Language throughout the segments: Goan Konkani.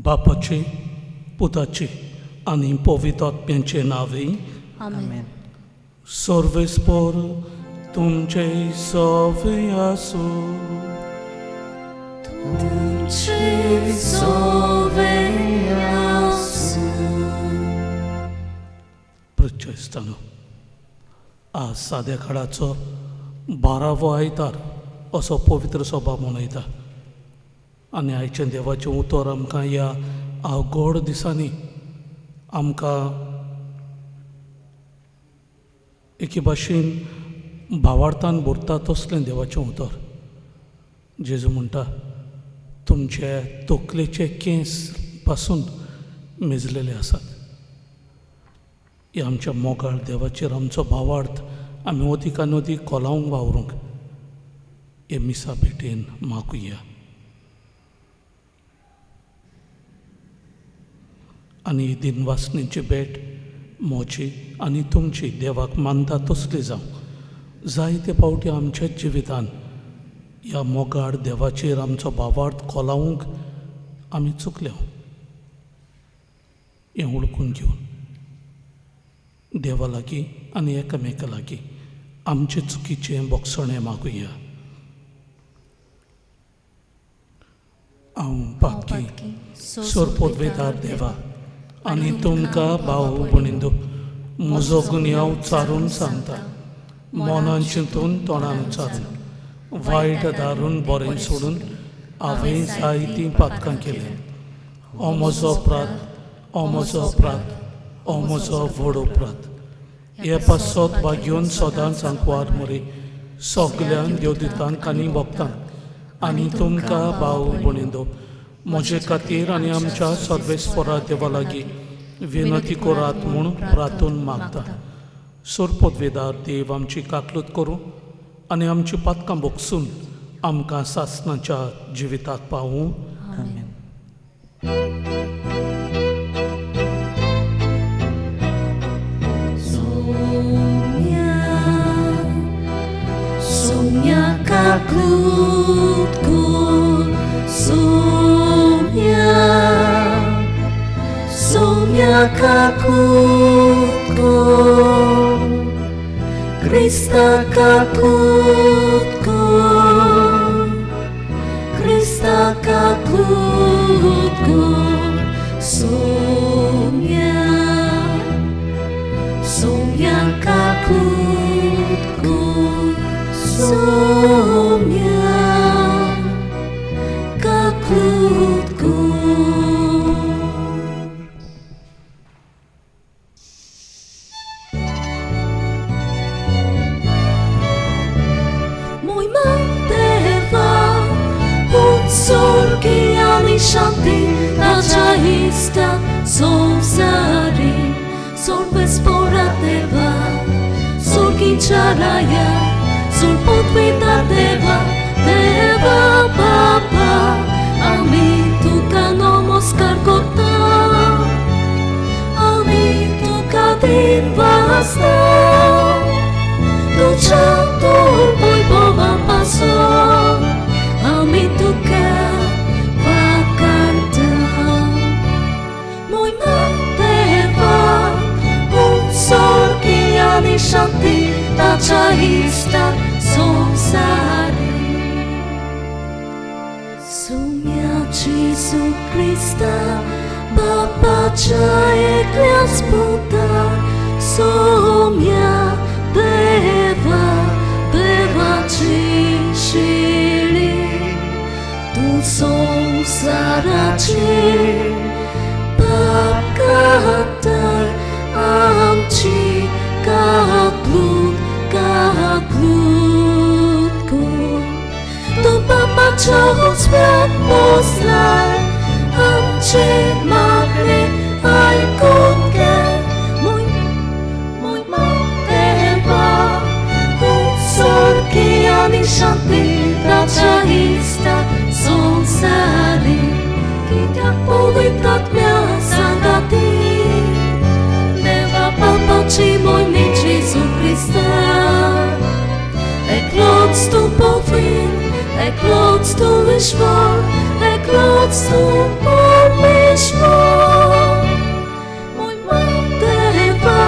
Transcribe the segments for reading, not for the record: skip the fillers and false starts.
बापाचे, पुताचे आनी पवित्र आत्म्याचे नांवे. आमेन. सर्वेस्पर तुमचे सवे आसूं. तुमचे सवे आसूं. प्रचयस्तानो, आज साद्या काळाचो 12वो आयतार असो पवित्र सभा मनयता आनी आयचें देवाचें उतर आमकां ह्या अवघड दिसांनी आमकां एके भाशेन भावार्थान भरता तसलें देवाचें उतर. जेजू म्हणटा, तुमचे तकलेचे केंस पासून मेजलेले आसात. ह्या आमच्या मोगाळ देवाचेर आमचो भावार्थ आमी अदीक आनी अदीक कोलावंक वावरूंक हे मिसा भेटेन मागुया. आनी ही दिनवासणेची भेट म्हजी आनी तुमची देवाक मानता तसली जावं. जायते फावटी आमच्याच जिवितान ह्या मोगाळ देवाचेर आमचो भावार्थ कोलावंक आमी चुकल्या हें वळखून घेवन देवा लागीं आनी एकामेका लागीं आमचे चुकीचें बोगसणें मागुया. हांव पातकी सोरपोदवेदार देवा आनी तुमकां भाव भयणींनो म्हजो गुन्यांव चारून सांगता, मनान चिंतून तोंडान उच्चारून वायट दारून बरें सोडून हांवें जायतीं पातकां केलीं. हो म्हजो अपराध, हो म्हजो अपराध, हो म्हजो व्हड अपराध. हे पासत भाग्योन सदांच आंकवार मरे सगल्यांक देवदितांक आनी भक्तांक आनी तुमकां भाव भयणींनो म्हजे खातीर आनी आमच्या सर्वेस्परा देवा लागीं विनंती करात म्हूण प्रार्थून मागता. सोरपोदवेदार देव आमची काकलूत करूं आनी आमची पातकां बोगसून आमकां सासणाच्या जिविताक पावूं. आमेन. Sonia kaklutko, Sonia, Sonia kaklutko, Krista kaklutko, Krista kaklutko, Sonia, Sonia kaklutko, Sonia kaklutko. Mój Mateva, Utsorki shanti, Tachaista, Somsari, Sorvesporateva, Sorkincharaya, Sorpotvita Deva, Deva Papa, Ami tuka nomoskar korta, Ami tuka din vasta, Tu chator boy paso, Ami tuka vakanta. Mój Mateva, Utsorki shanti, Tachaista, Somsari. Sumia Jesu Krista, Papa Chaeklias Puta, Sumia Deva, Deva Chishili, Tu Somsarachi, Papkatar, Amchi, Kaklut, Kaklutko. Tu papa chahusvet poslal, Amchi magne aikotke. Mój, mój Mateva, Utsorki ani shanti, Tachaista, Somsari, Kityak povitatmya sangati. Deva Papa Chimoy Jesu Krista, Eklots tu povin, Eklots tu ishvar, Eklots tu pomishvar. mismo, muy mandeva,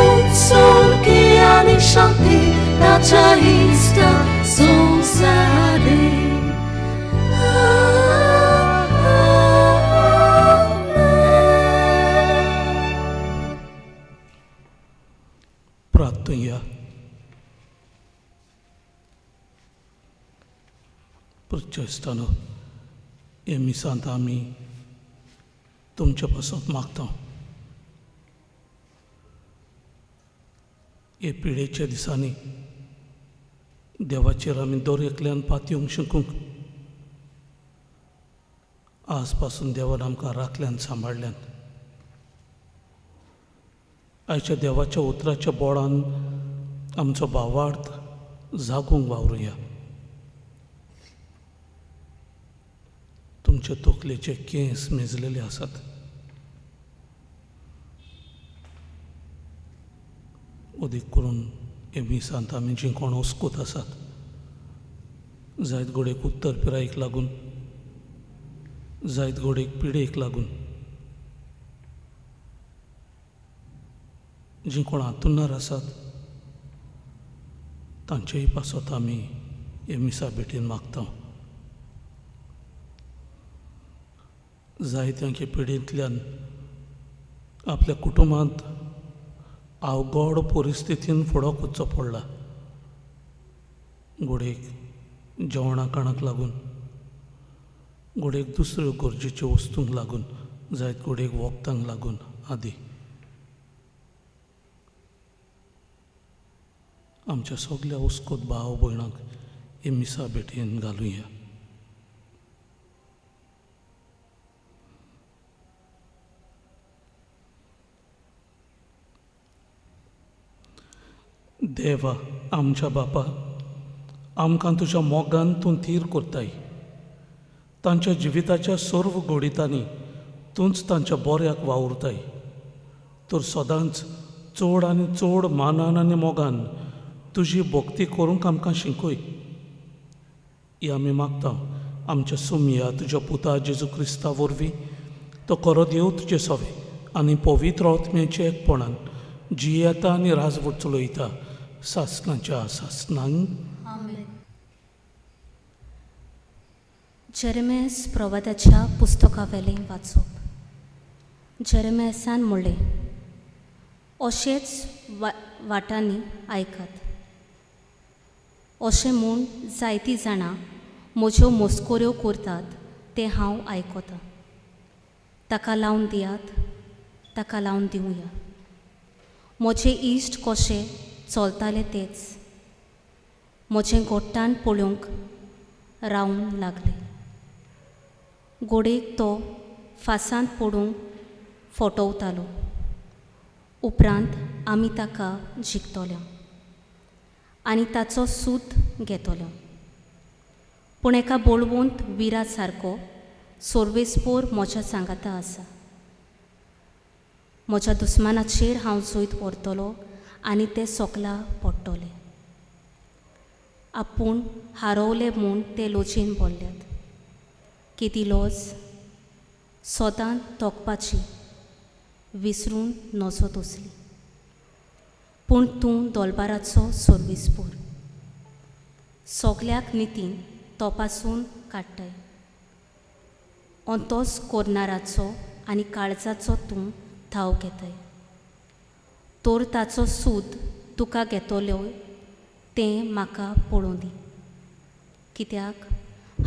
un sol que ani shanti, tacha ista sonsare. प्रार्थुया. पुरचेस्तानो हे मिसांत आमी तुमचे पासत मागता. हे पिडेच्या दिसांनी देवाचेर आमी दर एकल्यान पातयेवंक शिकूंक आज पासून देवान आमकां राखल्यान सांबाळल्यान. आयच्या देवाच्या उतराच्या बोळान आमचो भावार्थ जागूंक वावरुया. तुमचे तकलेचे केंस मेजलेले आसात. अदीक करून हे मिसांत आमी जीं कोण ओस्कोत आसात जायत घडयेक उत्तर पिरायेक लागून, जायत घडयेक पिडेक लागून, जीं कोण आतुनार आसात तांचेय पासत आमी हे मिसा भेटीन मागता. जायत्यांच्या पिढींतल्यान आपल्या कुटुंबांत अवघड परिस्थितीन फुडो वचचो पडला. घडयेक जेवणा खाणाक लागून, घडयेक दुसऱ्यो गरजेच्यो वस्तूंक लागून, जायत घडयेक वखदांक लागून आदी. आमच्या सगल्या उस्कोत भाव भयणांक हे मिसा भेटयेन घालुया. देवा आमच्या बापा, आमकां तुज्या मोगान तूं थीर करताय. तांच्या जिविताच्या सर्व घडितांनी तूंच तांच्या बऱ्याक वावुरताय. तर सदांच चड आनी चड मानान आनी मोगान तुजी भक्ती करूंक आमकां शिकय. ही आमी मागता आमच्या सुमया तुज्या पुता जेजू क्रिस्ता वरवीं. तो करो देव तुजे सवे आनी पवित्र आत्म्याचे एकपणान जियेता आनी राजवट चलयता सासणाच्या सासणांक. जेरेमियास प्रवादाच्या पुस्तकावेलें वाचप. जेरेमियासान म्हणलें, अशेंच वाटांनी आयकात. अशें म्हूण जायतीं जाणां म्हज्यो मस्कऱ्यो करतात तें हांव आयकतां. ताका लावन दियात, ताका लावन दिवया. म्हजे इश्ट कशे चलताले तेच म्हजें गोट्टान पळोवंक रावूंक लागले. गोडेक तो फासांत पडूंक फटवतालो. उपरांत आमी ताका जिखतले आनी ताचो सूत घेतलो. पूण एका बळवंत विरा सारको सोर्वेस्पोर म्हज्या सांगाता आसा. म्हज्या दुस्मानाचेर हांव जैत व्हरतलो आनी ते सोकला पडटले. आपूण हारवले म्हूण ते लोचेन बोल्ल्यात. किती लॉज सदां तोखपाची विसरून नजो तसली. पूण तूं दोलबाराचो सोर्विसपोर सगल्याक नितीन तपासून काडटाय. अंतोस कोर्नाराचो आनी काळजाचो तूं थाव घेताय. तर ताचो सूद तुका घेतलो तें म्हाका पळोवं दी. कित्याक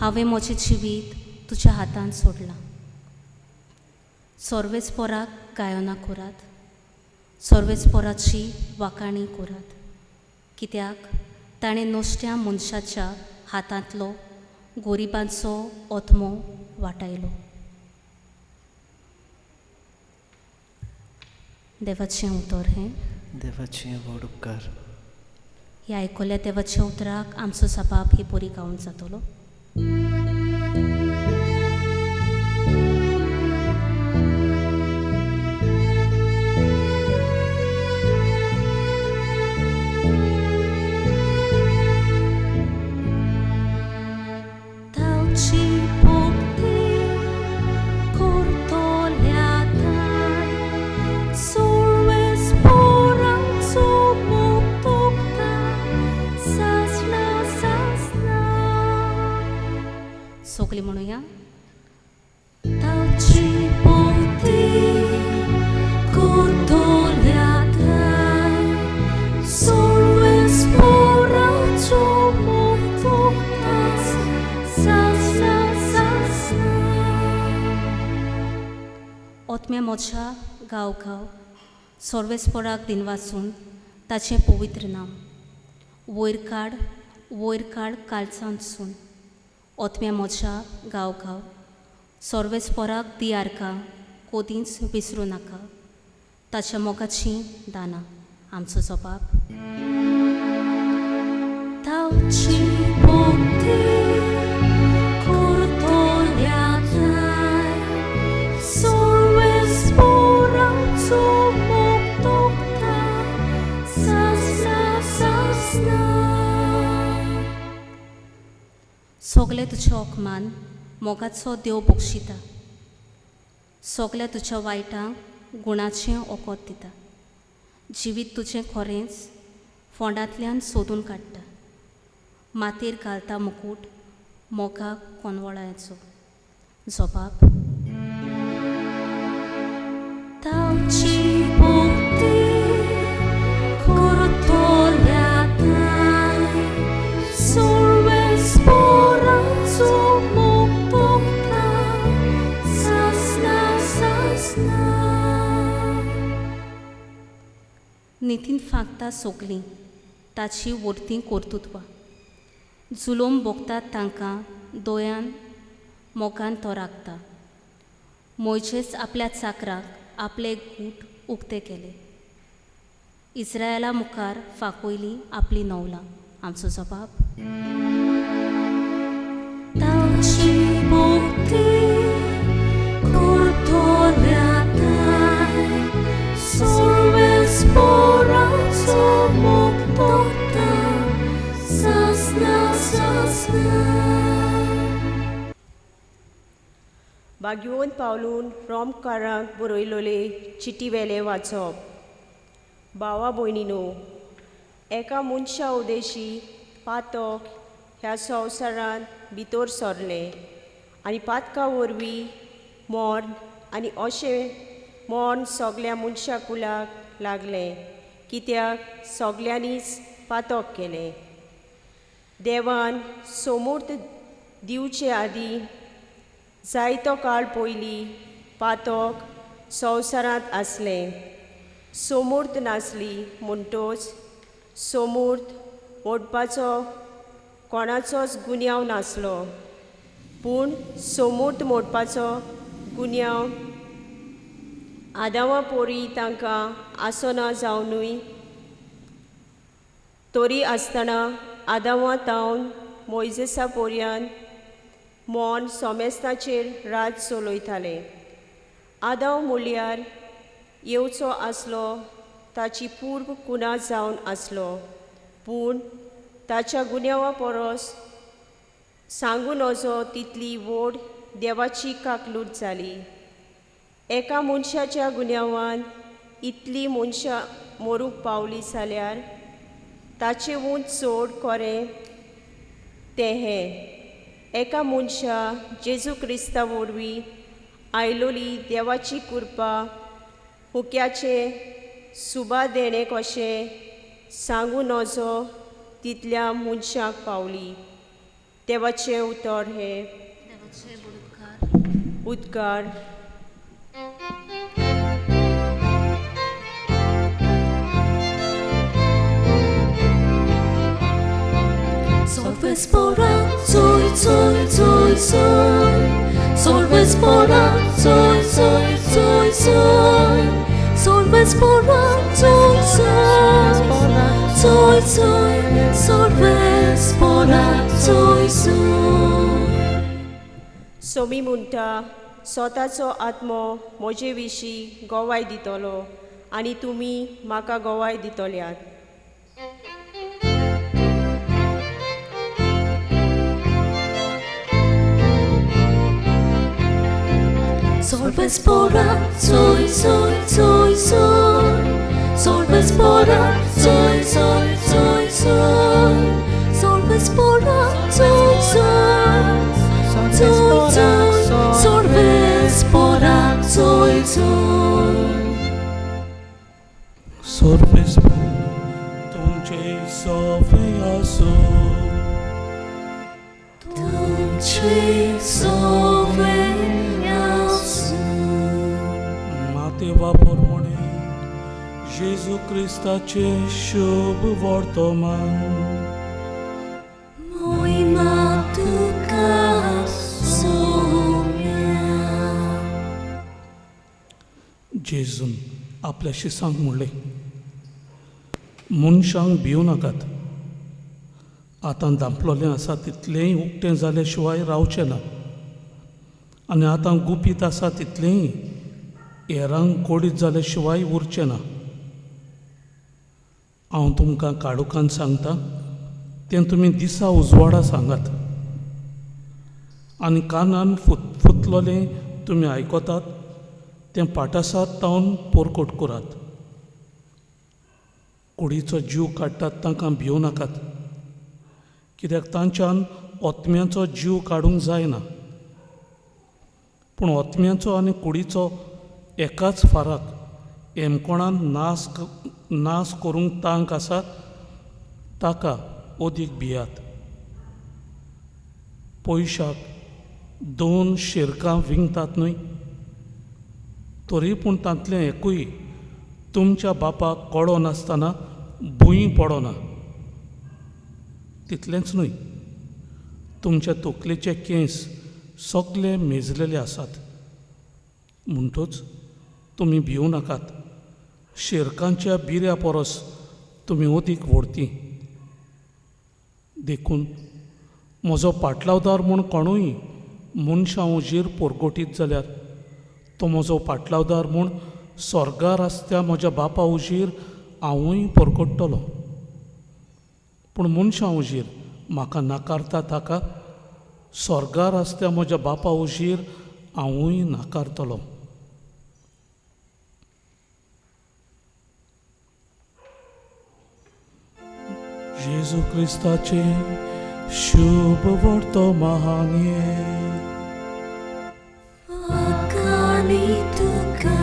हांवें म्हजें जिवीत तुज्या हातान सोडलां. सोर्वेस्पोराक गायनां करात, सोर्वेस्पोराची वाखाणी करात. कित्याक ताणें नश्ट्या मनशाच्या हातांतलो गरिबांचो आत्मो वाटायलो. देवाचें उतर हें. देवाचें व्हड उपकार. ह्या आयकल्या देवाच्या उतराक आमचो सबाब ही बरी गावन जातलो. Tauci pokti korto सगळीं म्हणुया. ताची भक्ती करतल्या थांय सर्वेस्पराचो मोग तुका सासणा सासणा. आत्म्या म्हज्या गांव गांव सर्वेस्पराक दिनवासून ताचें पवित्र नाम वयर काड वयर काड काळजांतसून. आत्म्या म्हज्या गांव गांव सर्वेस्पराक दी आर्गां कोदींच विसरूं नाका ताच्या मोगाचीं दानां. आमचो जबाब. ताची भक्ती करतल्या थांय सर्वेस्पराचो मोग तुका सासणा सासणा. सगळे तुजे अपमान मोगाचो देव बक्षिता, सगळ्या तुज्या वायटांक गुणाचें ओकोत दिता, जिवीत तुजें खरेंच फोंडांतल्यान सोदून काडटा, मातेर घालता मुकूट मोगाक कोनवळायचो. जबाब. ताची भक्ती करतल्या थांय सर्वेस्पराचो मोग तुका सासणा सासणा. नितीन फांकता सगलीं ताची वर्तीं कर्तुत्वां, जुलोम भोगतात तांकां दोयान मोगान तो राखता. मोयजेस आपल्या चाकराक आपले गूट उक्ते केले, इस्रायला मुखार फांकयली आपली नवलां. आमचो जबाब. ताची भक्ती करतल्या थांय सर्वेस्पराचो मोग तुका सासणा सासणा. भाग्यवंत पावलून रोमकारांक बरयलोले चिटी वेले वाचप. भावा भयणीनो, एका मनशा उदेशी पातक ह्या संवसारांत भितर सरलें आनी पातका वरवीं मर्ण आनी अशें मर्ण सगल्या मनशा कुलाक लागलें, कित्याक सगल्यांनीच पातक केलें. देवान सोमूर्त दिवचे आदीं जायतो काळ पयलीं पातक संवसारांत आसलें. सोमूर्त नासली म्हणटोच सोमूर्त मोडपाचो कोणाचोच गुन्यांव नासलो, पूण सोमूर्त मोडपाचो गुन्यांव आदावा पोरी तांकां आसना जावनूय तरी आसतना आदावा तावन मोयजेसा पोरयान मौन सोमेस्ताचेर राज चलयताले. आदाव म्हणल्यार येवचो आसलो ताची पूर्व कुना जावन आसलो, पूण ताच्या गुन्यांवा परस सांगू नजो तितली व्हड देवाची काकलूट जाली. एका मनशाच्या गुन्यांवान इतली मनशां मरूंक पावली जाल्यार ताचेहून चड कोरें तें हें एका मनशा जेजू क्रिस्ता वरवीं आयलोली देवाची कृपा हुक्याचें सुबा देणें कशें सांगू नजो तितल्या मनशाक पावली. देवाचें उतर हें. उद्गार. Solvespora, zoy, zoy, zoy, zoy. Solvespora, zoy, zoy, zoy, zoy. Solvespora, zoy, zoy, zoy, zoy. Solvespora, zoy, zoy. Somi म्हणटा, स्वताचो आत्मो म्हजे विशीं गोवाय दितलो आनी तुमी म्हाका गोवाय दितल्यात. Solvespora, zoy, zoy, zoy, zoy. Solvespora, zoy, zoy, zoy, zoy. Solvespora, zoy, zoy, zoy, सोय. सोर्पेस तुमचे सोफे आसूं. तुमचे सोवे आसूं. मातेवा पोरमोणे जेजू क्रिस्ताचे शुभ वर्तमान. मोहिमा तुका सोम्या. जेजून आपल्याशी सांग म्हणलें, मनशांक भिवं नाकात. आतां धांपलोलें आसा तितलेंय उक्तें जाले शिवाय रावचें ना, आनी आतां गुपीत आसा तितलेंय हेरांक कोडीत जाले शिवाय उरचें ना. हांव तुमकां काळोखान सांगता तें तुमी दिसा उजवाडा सांगात, आनी कानान फुतफुतलोलें तुमी आयकतात तें पाटासात तावन पोरकोट करात. कुडीचो जीव काडटात तांकां भिवं नाकात, कित्याक तांच्यान ओतम्याचो जीव काडूंक जायना. पूण ओतम्याचो आनी कुडीचो एकाच फाराक एमकोणान नाश करूंक तांक आसा ताका अदीक भियात. पयशाक 2 शेरकां विंगतात न्हय, तरी पूण तांतलें एकूय तुमच्या बापाक कळो नासतना भूंय पडना. तितलेंच न्हय, तुमच्या तकलेचे केंस सगळे मेजलेले आसात. म्हणटच तुमी भिवं नाकात, शेरकांच्या बिऱ्या परस तुमी अदीक व्हडती. देखून म्हजो पाटलावदार म्हूण कोणूय मनशां उजीर पोरगोटीत जाल्यार तो म्हजो पाटलावदार म्हूण स्वर्गार आसत्या म्हज्या बापा उजीर हांवूय पोरगोट्टलो. पूण मनशां उजीर म्हाका नाकारता ताका स्वर्गार आसत्या म्हज्या बापा उजीर हांवूय नाकारतलो. जेजू क्रिस्ताचे शुभ वर्तमान. वाखाणी तुका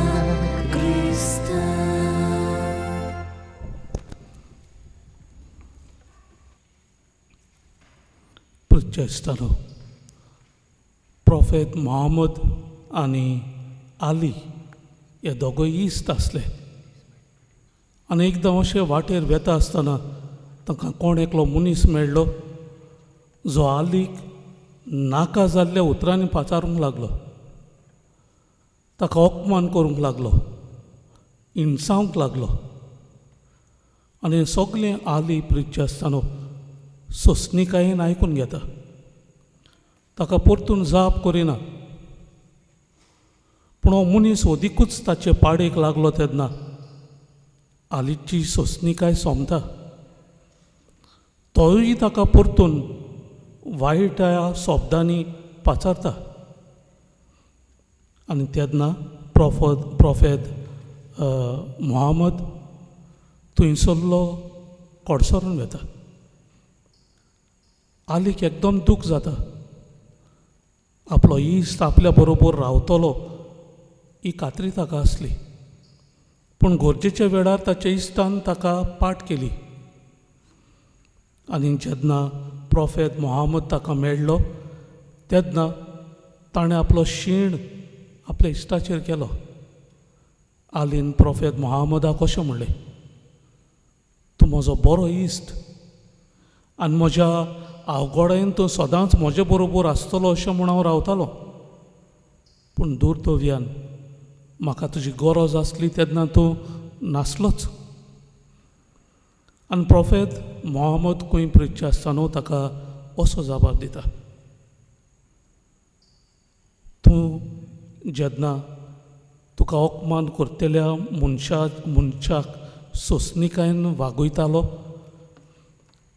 क्रिस्ता. प्रिच्चेस्तानो प्रोफेत मोहम्मद आनी आली हे दोगूय इश्ट आसले, आनी एकदां अशे वाटेर वेता आसतना तांकां कोण एकलो मनीस मेळ्ळो जो आलीक नाका जाल्ल्या उतरांनी पाचारूंक लागलो, ताका अपमान करूंक लागलो, हिणसावंक लागलो. आनी सगळें आली प्रिच्चे आसतना सोंसणीकायेन आयकून घेता, ताका परतून जाप करिना. पूण हो मनीस अदिकूच ताचे पाडेक लागलो तेन्ना आलीची सोंसणीकाय सोंपता. तोय ताका परतून वायट शब्दांनी पाचारता. आनी तेन्ना प्रोफेत मोहम्मद थंयसरलो कडसरून वता. आलीक एकदम दूख जाता, आपलो इश्ट आपल्या बरोबर रावतलो ही खात्री ताका आसली, पूण गरजेच्या वेळार ताच्या इश्टान ताका पाट केली. आनी जेन्ना प्रोफेत मोहम्मद ताका मेळ्ळो तेन्ना ताणें आपलो शीण आपल्या इश्टाचेर केलो. आलीन प्रोफेत मोहम्मदाक अशें म्हणलें, तूं म्हजो बरो इश्ट आनी म्हज्या आवगोडेन तूं सदांच म्हजे बरोबर आसतलो अशें म्हूण हांव रावतालो, पूण दुर्दैवान म्हाका तुजी गरज आसली तेन्ना तूं नासलोच. आनी प्रोफेत मोहम्मद खंय प्रिच्चे आसतना ताका असो जबाब दिता, तूं जेन्ना तुका अपमान करतल्या मनशाक सोंसणीकायेन वागयतालो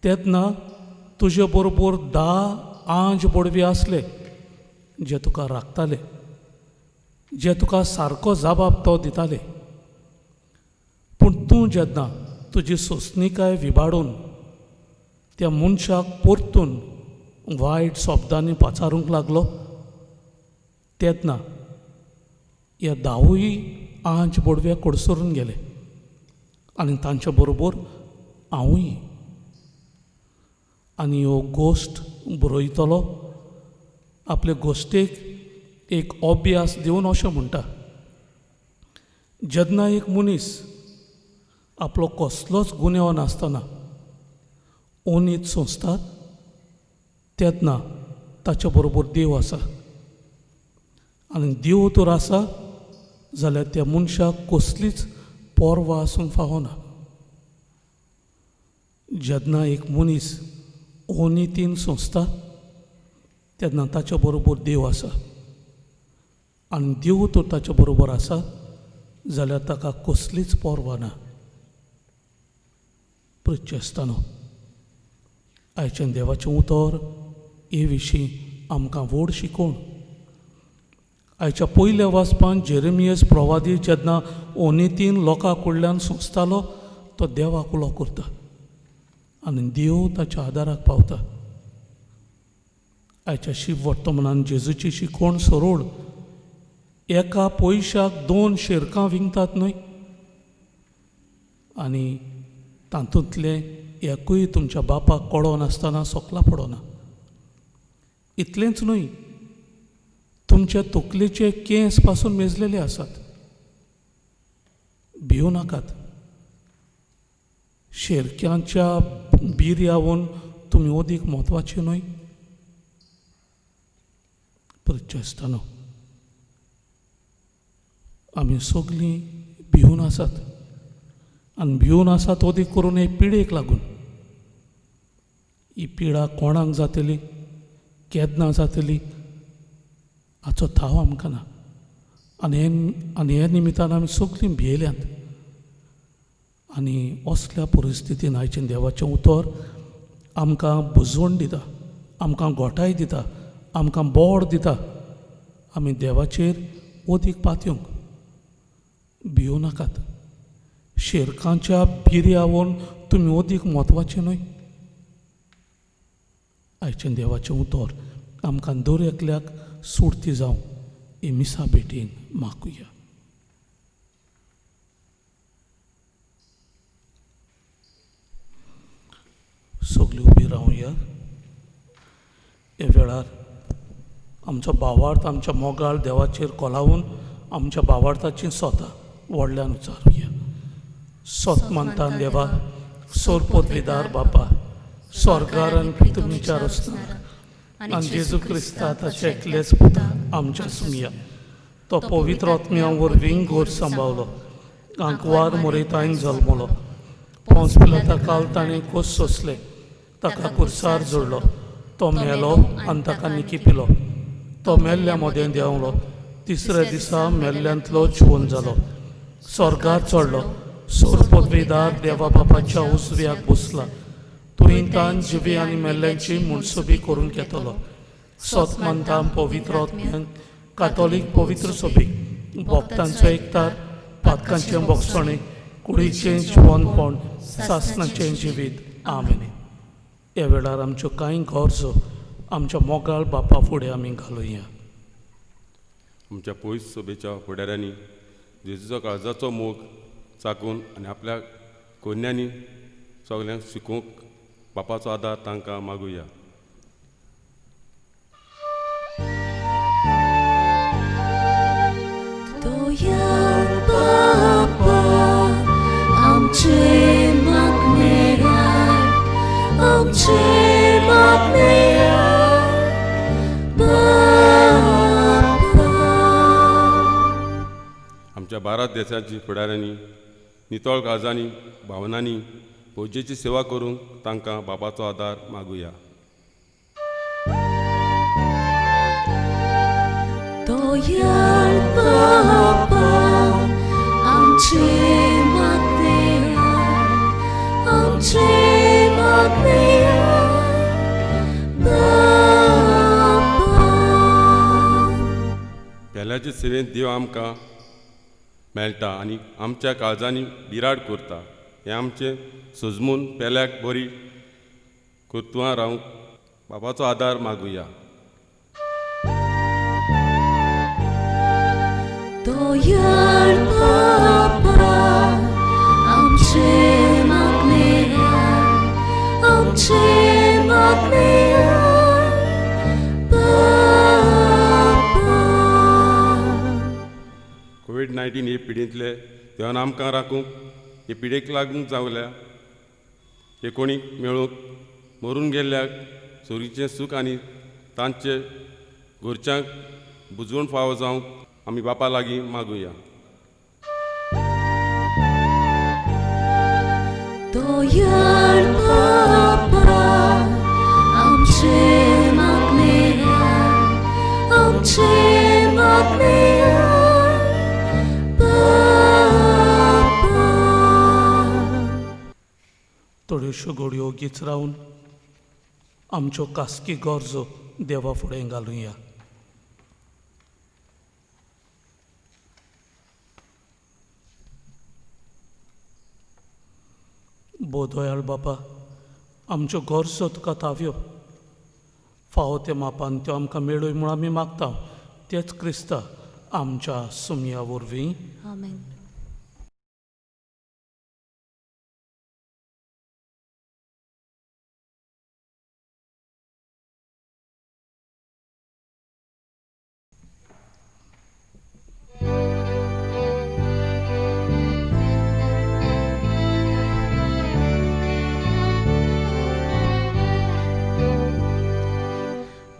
तेन्ना तुजे बरोबर 10 आंज बडवे आसले जे तुका राखताले, जे तुका सारको जबाब तो दिताले. पूण तूं जेन्ना तुजी सोंसणीकाय विबाडून त्या मनशाक परतून वायट शब्दांनी पाचारूंक लागलो तेन्ना ह्या धावूय आंज बोडव्या कडसरून गेले आनी तांच्या बरोबर हांवूय. आनी ह्यो गोश्ट बरयतलो आपले गोश्टेक एक अभ्यास दिवन अशें म्हणटा, जेन्ना एक मनीस आपलो कसलोच गुन्यांव नासतना ओनीत सोंसतात तेन्ना ताच्या बरोबर देव आसा आनी देव तर आसा जाल्यार त्या मनशाक कसलीच पर्वा आसूंक फावना. जेन्ना एक मनीस ओनितीन सोंसता तेन्ना ताच्या बरोबर देव आसा आनी देव तर ताच्या बरोबर आसा जाल्यार ताका कसलीच पर्वा ना. प्रिच्चेस्तानो, आयचें देवाचें उतर हे विशीं आमकां व्हड शिकोवण. आयच्या पयल्या वाचपान जेरेमियस प्रवादी जेन्ना ओनितीन लोकां कडल्यान सोंसतालो तो देवाक उलो करता आनी देव ताच्या आदाराक पावता. आयच्या शिव वर्तमानान जेजूची शिकवण सरळ, एका पयशाक 2 शेरकां विंकतात न्हय, आनी तातूंतलें एकूय तुमच्या बापाक कळो नासतना सोकला पडना. इतलेंच न्हय, तुमच्या तकलेचे केंस पासून मेजलेले आसात. भिवू नाकात, शेरक्यांच्या बिर्यावून तुमी अदीक म्हत्वाचे न्हय. प्रिच्चेस्तानो, आमी सगळीं भिवून आसात आनी भिवून आसात अदीक करून हे पिडेक लागून. ही पिडा कोणाक जातली, केन्ना जातली हाचो थाव आमकां ना आनी हे निमितान आमी सगळीं भियेल्यात. आनी असल्या परिस्थितीन आयचें देवाचें उतर आमकां बुजवण दिता, आमकां गोठाय दिता, आमकां बोड दिता. आमी देवाचेर अदीक पातयेवंक भिवू नाकात. शेरकांच्या बिर्यावून तुमी अदीक म्हत्वाचें न्हय. आयचें देवाचें उतर आमकां दर एकल्याक सुरती जावं ही मिसा भेटीन मागुया. सगळीं उबी रावया. ह्या वेळार आमचो भावार्थ आमच्या मोगाळ देवाचेर कोलावून आमच्या भावार्थाची सोता व्हडल्यान उचारुया. सोत मानता देवा, सोर पदवीदार बापा, स्वर्गार आनी पृथ्वीच्या रचणार आनी जेजू क्रिस्ता ताचे एकलेच पुता आमच्या सुमया, तो पवित्र आत्म्या वरवीं घोर सांबावलो, आंकवार मोरेतायन जल्मलो, पोंस पिलाता काल ताणें खोस सोंसले, ताका कुर्सार जोडलो, तो मेलो आनी ताका निकी पिलो, तो मेल्ल्या मदें देंवलो, तिसऱ्या दिसा मेल्ल्यांतलो जिवन जालो, स्वर्गार चडलो, सोर पदवीदार देवा बापाच्या उजव्याक बसला, तुवें तान जिवी आनी मेल्ल्यांची मुनसुबी करूंक येतलो. सत मानता पवित्र आत्म्यांक, कातोलीक पवित्र सोबीक, भक्तांचो एकतार, पातकांचें बोगसणें, कुडीचें जिवनपण, सासणाचें जिवीत. आमेन. ह्या वेळार आमच्यो कांय गरजो आमच्या मोगाळ बापा फुडें आमी घालुया. आमच्या पयस सभेच्या फुडाऱ्यांनी जेजूचो काळजाचो मोग चाकून आनी आपल्या कोन्यांनी सगल्यांक शिकोवंक बापाचो आदार तांकां मागुया. दोयाल बापा आमचे मागणे आयक, आमचे मागणे आयक बापा. आमच्या भारत देशाची फुडाऱ्यांनी नितळ काळजांनी भावनांनी फौजेची सेवा करूंक तांकां बापाचो आदार मागुया. दोयाल बापा आमचे मागणे आयक, आमचे मागणे आयक बापा. पेल्याचे सेवेंत देव आमकां मेळटा आनी आमच्या काळजांनी बिराड करता. हें आमचें सजमून पेल्याक बरी कर्तुवां रावंक बापाचो आदार मागुया. कोवीड-19 हे पिडेंतले देवान आमकां राखूंक हे पिडेक लागूंक जावल्या हे कोणीक मेळूंक मरून गेल्ल्याक सोरीचें सूख आनी तांचे घरच्यांक बुजवण फावो जावंक आमी बापा लागीं मागुया. दयाळ बाबा आमचे मागणें आमचे मागणें बाबा. थोड्योश्यो घडयो ओगीच रावन आमच्यो खासगी गरजो देवा फुडें घालुया. बोदयाळ बापा आमच्यो गरजो तुका ताव्यो फावो त्या मापान त्यो आमकां मेळय म्हूण आमी मागता तेच क्रिस्ता आमच्या सुमया वरवीं. आमेन.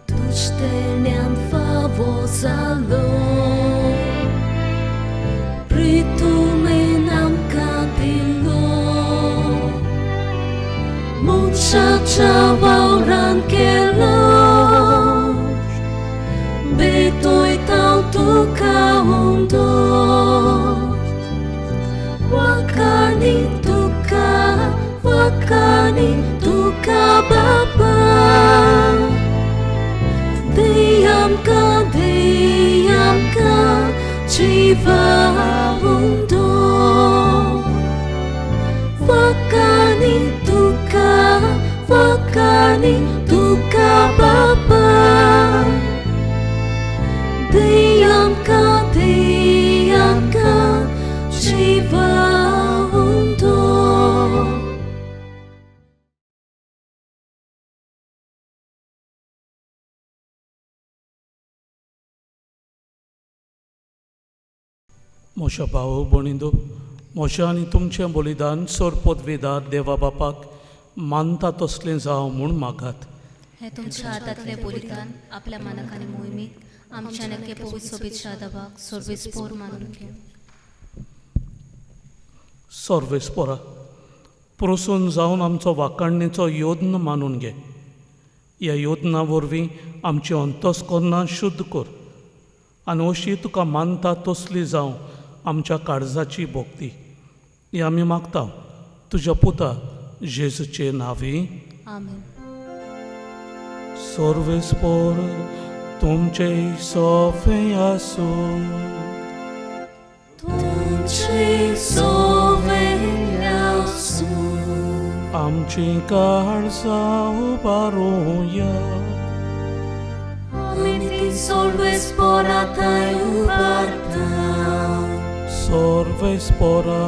Tușteneam favozalo, pritumenam catilo, muchacha vauranquelo, betoi tautu kaundo, wakani tuka baba. Deyamka jiva undo, wakani tuka baba. Deyamka jiva undo. म्हज्या भाव भयणींनो, म्हजें आनी तुमचें बलिदान सरपदवेदार देवा बापाक मानता तसलें जावं म्हूण मागात. हें तुमच्या हातांतलें बलिदान आपल्या मानक आनी मोहिमेक आमच्या नक्की पवित्र सोबीत शादाबाक सर्वेस्पोर मानून घेवं. सर्वेस्पोरा प्रोसून जावन आमचो वाखाणणेचो योद्न मानून घे. ह्या योजना वरवीं आमची अंतस्करणां शुद्ध कर आनी अशी तुका मानता तसली जावं आमच्या काळजाची भक्ती. ही आमी मागता तुज्या पुता जेजूचे नांवी. आमेन. सर्वेस्पोर तुमचे सोफे आसूं. तुमचे सोफे आसूं. आमची काळजां उबारुया. सर्वेस्पोरा थंय उबारता. सर्वेस्पोरा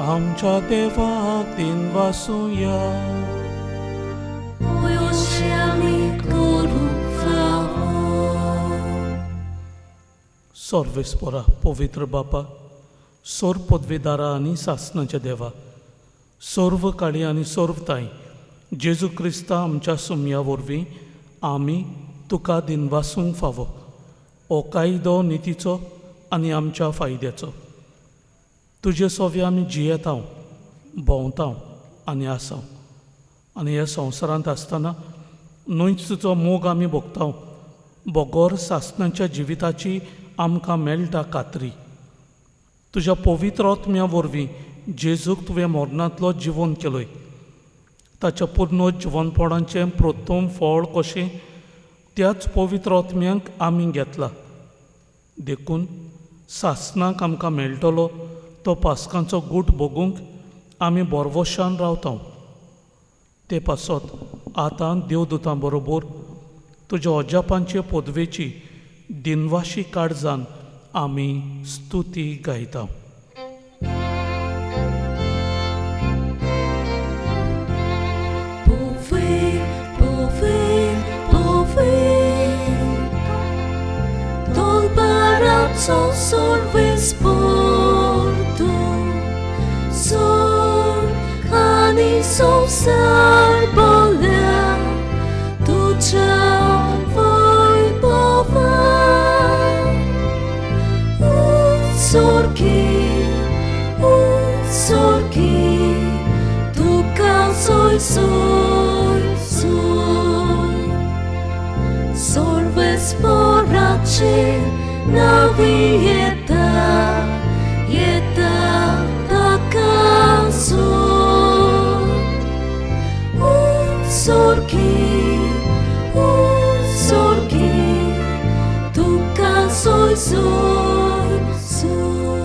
आमच्या देवाक दिनवासुया. अशें आमी करूंक फावो. सर्वेस्पोरा पवित्र बापा, सोर पदवेदारा आनी सासनाच्या देवा, सर्व काळी आनी सर्वताय जेजू क्रिस्ता आमच्या सुमया वरवीं आमी तुका दिनवासूंक फावो. हो कायदो नितीचो आनी आमच्या फायद्याचो. तुजे सोवे आमी जियेता, भोंवता आनी आसा आनी ह्या संवसारांत आसतना न्हयच तुजो मोग आमी भोगता, बगर सासणाच्या जिविताची आमकां मेळटा खात्री. तुज्या पवित्र आत्म्या वरवीं जेजूक तुवें मरणांतलो जिवन केलोय. ताच्या पूर्ण जिवनपणाचें प्रथम फळ कशें त्याच पवित्र आत्म्यांक आमी घेतला. देखून सासणाक आमकां मेळटलो तो पास्कांचो गूट भोगूंक आमी बोरवशान रावता. ते पासत आतां देवदूतां बरोबर तुज्या अजापांचे पदवेची दिनवाशी काळजान आमी स्तुती गायता. So Solves porto, sol आनी संवसार बोल्या तुज्या वैभवान. उत्सर्गी, उत्सर्गी, तुका सोय सोय सोय. Solves porace navi yeta, yeta takaso. Utsorki, utsorki, tuka soy soy soy.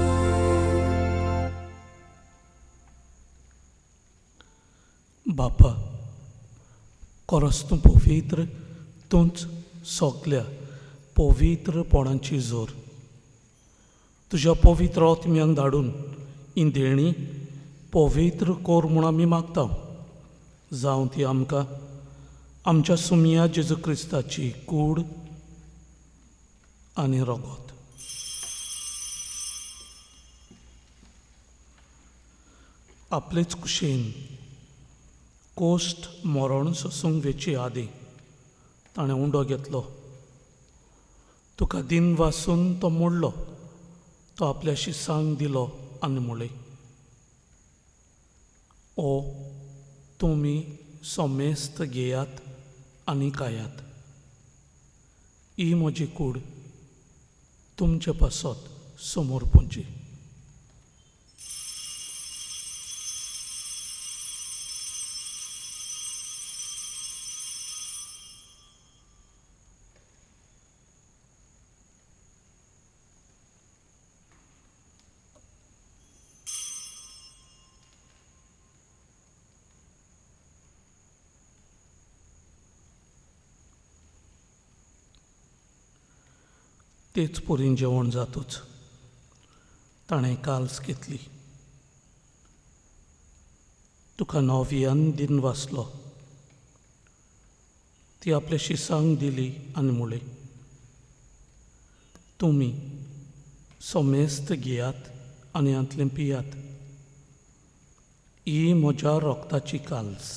बापा, कोरस तूं पवित्र, तूंच सगल्या पवित्रपणाची जोर. तुज्या पवित्र आत्म्यांक धाडून ही देणी पवित्र कोर म्हूण आमी मागता. जावं ती आमकां आमच्या सुमया जेजू क्रिस्ताची कूड आनी रगत. आपलेच कुशेन कोश्ट मरण सोसूंक वेची आदीं ताणें उंडो घेतलो. तुका दिन वासून तो मोडलो. तो आपल्या शिसांक दिलो आनी म्हणलें, ओ तुमी समेस्त घेयात आनी खायात. ही म्हजी कूड तुमचे पासत समोर पुंची. तेच पोरीन जेवण जातूच ताणें काल्स घेतली. तुका नव्यान दिन वाचलो. ती आपल्या शिसांक दिली आनी म्हणलें, तुमी समेस्त घेयात आनी हांतलें पियात. ही म्हज्या रोगताची काल्स,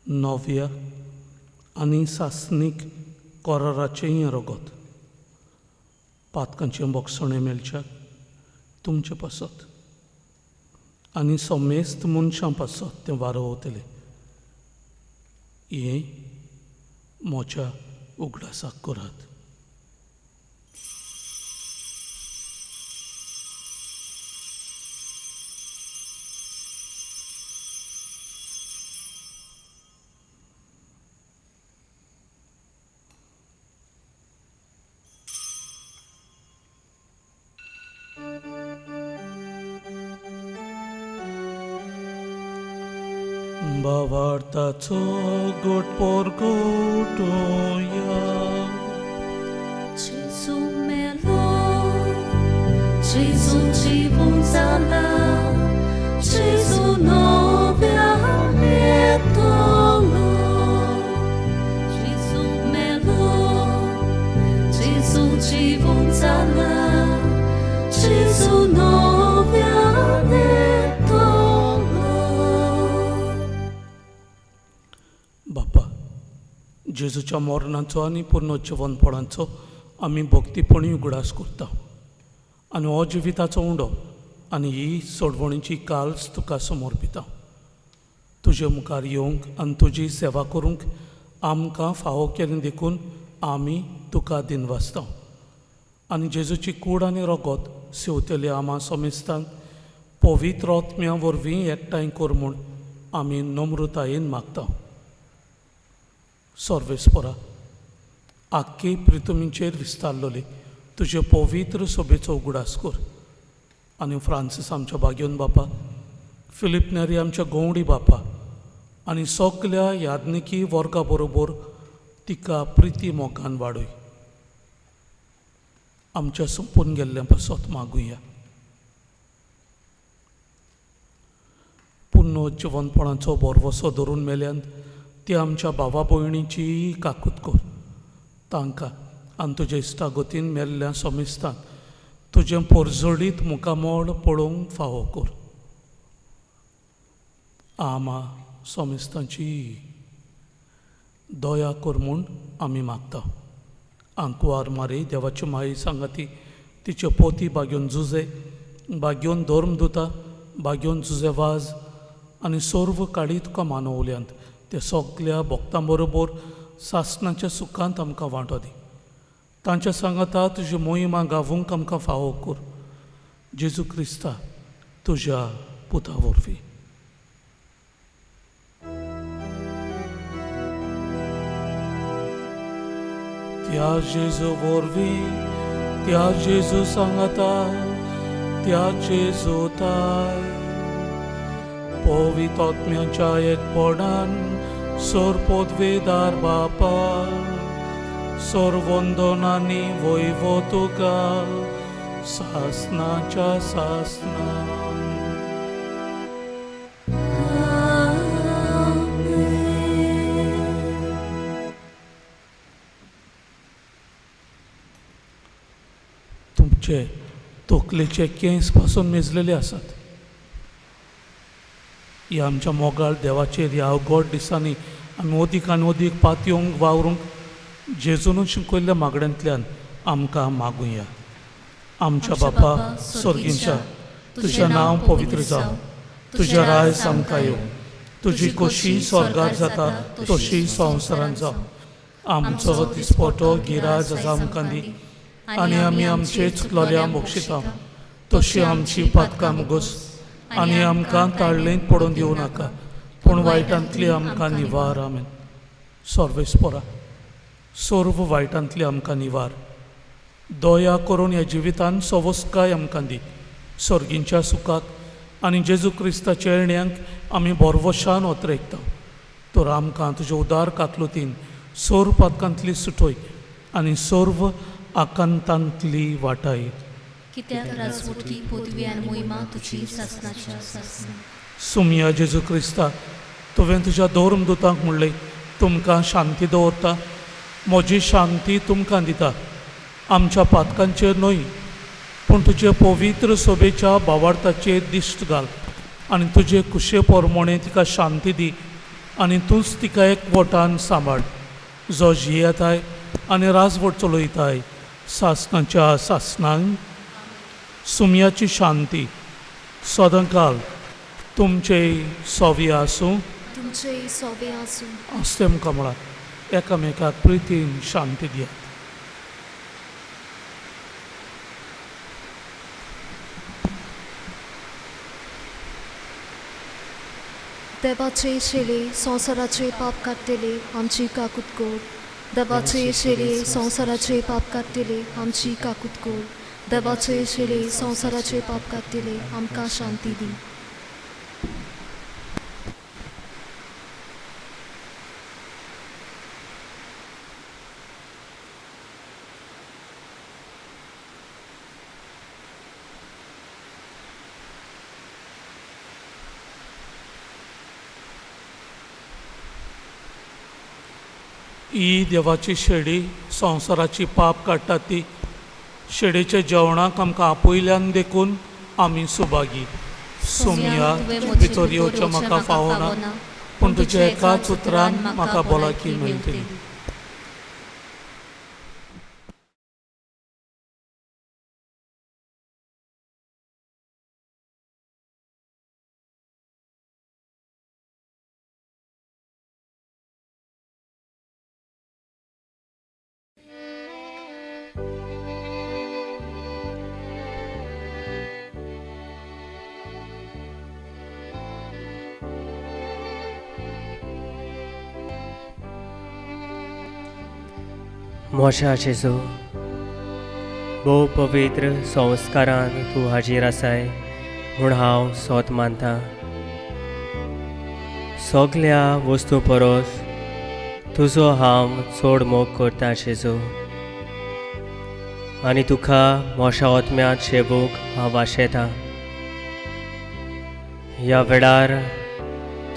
नव्या आनी सासणीक कोराराचें हें रगत. पातकांचें बोगसणें मेळच्याक तुमचे पासत आनी समेस्त मनशां पासत तें वारोवतलें. हें म्हज्या उगडासाक करात. भावार्थाचो गोट पोरगोटोया. जेजू मेलो, जेजू जिवून जाला, जेजू नव्यान येतलो. जेजू मेलो, जेजू जिवून जाला, जेजू नव्यान येतलो. बापा, जेजूच्या मरणाचो आनी पुनर्जिवनपणाचो आमी भक्तीपणी उगडास करता आनी हो जिविताचो उंडो आनी ही सोडवणीची काल्स तुका समर्पिता. तुजे मुखार येवंक आनी तुजी सेवा करूंक आमकां फावो केलें देखून आमी तुका दिनवासता. आनी जेजूची कूड आनी रगत सेवतले आमा समेस्तांक पवित्र आत्म्या वरवीं एकठांय कर म्हूण आमी नम्रतायेन मागता. सर्वेस्परा, आख्खे प्रितुमीचेर विस्तारलोले तुजे पवित्र सोबेचो उगडास कर आनी फ्रांसीस आमच्या भाग्योन बापा, फिलीप नेरी आमच्या गौंडी बापा आनी सगल्या याज्ञिकी वर्गा बरोबर तिका प्रिती मोगान वाडय. आमच्या सोंपून गेल्ल्या पासत मागुया. पुर्ण जिवनपणाचो भरवसो धरून मेल्यान ती आमच्या भावा भयणीची काकूत कर. तांकां आनी तुज्या इश्टागतीन मेल्ल्या समेस्तांक तुजें पोरजोडीत मुखामोळ पळोवंक फावो कर. आमा सोमेस्तांची दया कर म्हूण आमी मागता. आंकवार मारी देवाची माई सांगाती तिच्यो पोती बागेवन जुजे बागेवन धर्म दुता बागेवन जुजे वाज आनी सर्व काडी तुका मानवल्यांत ते सगल्या भक्तां बरोबर सासणाच्या सुखांत आमकां वांटो दी. तांच्या सांगाता तुजी मोहिमा गावूंक आमकां फावो कर. जेजू क्रिस्ता तुज्या पुता वरवीं. त्या जेजू वरवीं, त्या जेजू सांगाता, त्या जेजू ताय पवित्र आत्म्याच्या एकपणान सोरपोदवेदार बापा सोरवंदनांनी वैवो तुका सासनाच्या सासना. तुमचे तकलेचे केंस पासून मेजलेले आसात. ह्या आमच्या मोगाळ देवाचेर ह्या अवघड दिसांनी आमी अदीक आनी अदीक पातयेवंक वावरूंक जेजूनच शिकयल्ल्या मागण्यांतल्यान आमकां मागुया. आमच्या बापा सर्गींच्या, तुजें नांव पवित्र जावं, तुजें राज आमकां येवं, तुजी खोशी स्वर्गार जाता तशी संवसारांत जावं. आमचो दिसपटो गिराज आसा आमकां दी आनी आमी आमचे चुकलोल्या बक्षिता तशी आमची पातकां मुगोस आनी आमकां ताळलेंत पडून दिवं नाका, पूण वायटांतली आमकां निवार. आमेन. सर्वेस्पोरा सर्व वायटांतली आमकां निवार. दया करून ह्या जिवितान सवस्काय आमकां दी. सर्गींच्या सुखाक आनी जेजू क्रिस्ताच्या येण्यांक आमी बोरवशान ओतरेकता. तर आमकां तुज्या उदार काकलुतीन सर्व पातकांतली सुटय आनी सर्व आकांतांतली वाटाय. कित्याक राजवटी पदवी आनी मोहिमा तुजी सासणाच्या सासणा. सुमया जेजू क्रिस्ता, तुवें तुज्या धर्म दुतांक म्हणलें, तुमकां शांती दवरता, म्हजी शांती तुमकां दिता. आमच्या पातकांचेर न्हय पूण तुजे पवित्र सोबेच्या बावार्थाचेर दिश्ट घाल आनी तुजे कुशे पोरमोणे तिका शांती दी आनी तूंच तिका एकवटान सांबाळ, जो जियेताय आनी राजवट चलयताय सासणाच्या सासणांक. सुमयाची शांती सदांकाल तुमचे सोवी आसूं. तुमचे सोवे आसूं. आसतेम कमळा एकामेकाक प्रितीन शांती दियात. देवाचे शेले संवसाराचे पाप काडटले आमची काकूत कर. देवाचे शेले संवसाराचे पाप काडटले आमची काकूत कर. देवाचे शेले संवसाराचे पाप काडटले आमकां शांती दी. ही देवाची शेडी संवसाराची पाप काडटा ती शेडीच्या जेवणाक आमकां आपयल्यान देखून आमी सुभागी. सोमया भितर येवचें म्हाका फावना, पूण तुज्या एकाच उतरान म्हाका भलायकी मेळटली. मोशा जेजू, भोव पवित्र संस्कारान तूं हाजीर आसाय म्हूण हांव सोत मानता. सगल्या वस्तू परस तुजो हांव चड मोग करता जेजू, आनी तुका मोशा ओतम्यांत शेवूंक हांव आशेतां. ह्या वेळार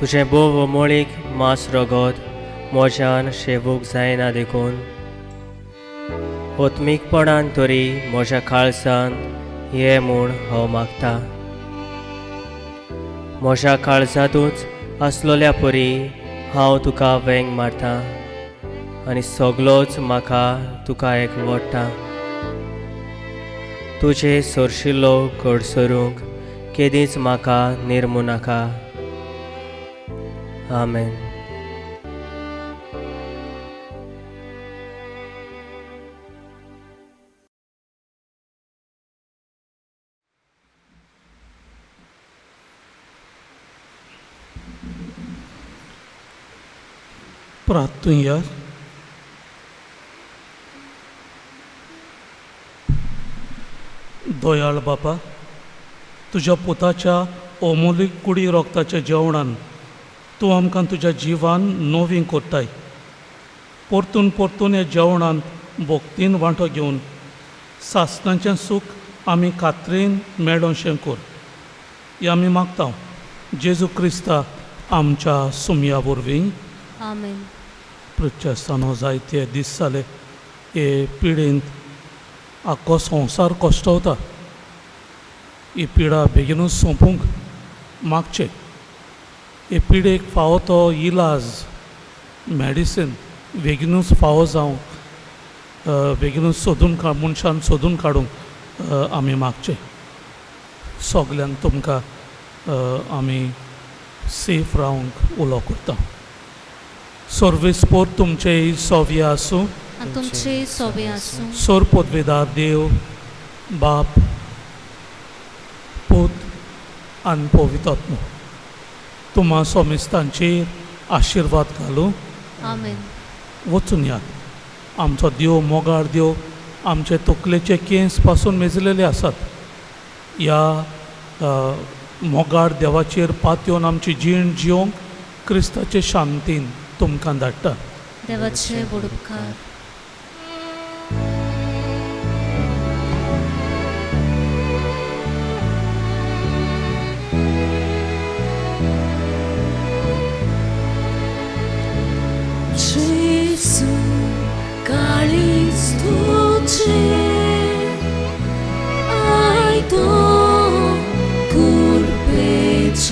तुजें भोव अमोळीक मांस रगत म्हज्यान शेवूंक जायना देखून ओत्मीकपणान तरी म्हज्या काळजान ये म्हूण हांव मागता. म्हज्या काळजांतूच आसलोल्या परी हांव तुका वेंग मारता आनी सगलोच म्हाका तुका एक वडटा. तुजे सरशिल्लो कडसरूंक केदींच म्हाका निर्मू नाका. आमेन. प्रार्थुया. दयाळ बापा, तुज्या पुताच्या अमोलीक कुडी रोगताच्या जेवणान तूं आमकां तुज्या जिवान नवीं कोत्ताय. परतून परतून ह्या जेवणांत भक्तीन वांटो घेवन सासणाचें सूख आमी खात्रीन मेळोवशें कर. हें आमी मागता जेजू क्रिस्ता आमच्या सुमया वरवीं. आमेन. प्रिच्चास्थानो जायते दीस जाले हे पिडेंत आख्खो संवसार कश्टवता. ही पिडा बेगीनूच सोंपूंक मागचें. हे पिडेक फावो तो इलाज मेडिसीन बेगीनूच फावो जावंक बेगीनूच सोदून मनशान सोदून काडूंक आमी मागचें. सगल्यांक तुमकां आमी सेफ रावंक उलो करता. सर्वेस्पोर तुमचे सोव्य आसूं आनी तुमचे सोबे आसूं. सोर पदवेदार देव बाप पूत आनी पवित्र तुमा सोमेस्तांचेर आशिर्वाद घालूं. आमेन. वचून यात. आमचो देव मोगाळ देव आमचे तकलेचे केंस पासून मेजलेले आसात. ह्या मोगाळ देवाचेर पातयेवन आमची जीण जिवंक क्रिस्ताचे शांतीन तुमकां धाडटा. देवाचे व्हड उपकार. Gesù, काळीज तुजें आयतो कुरपेचें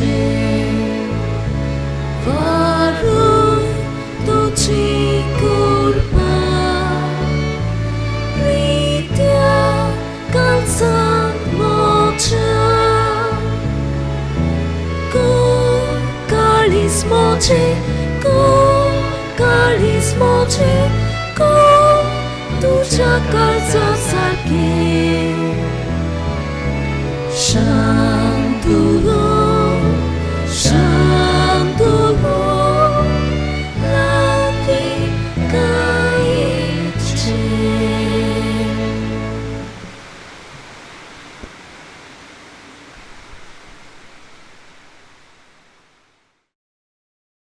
वारूय तुजी कृपा प्रित्या काळजांत म्हज्या कोण काळीज म्हजें कोण काळीज म्हजें कोण तुज्या काळजा सारकें. शांत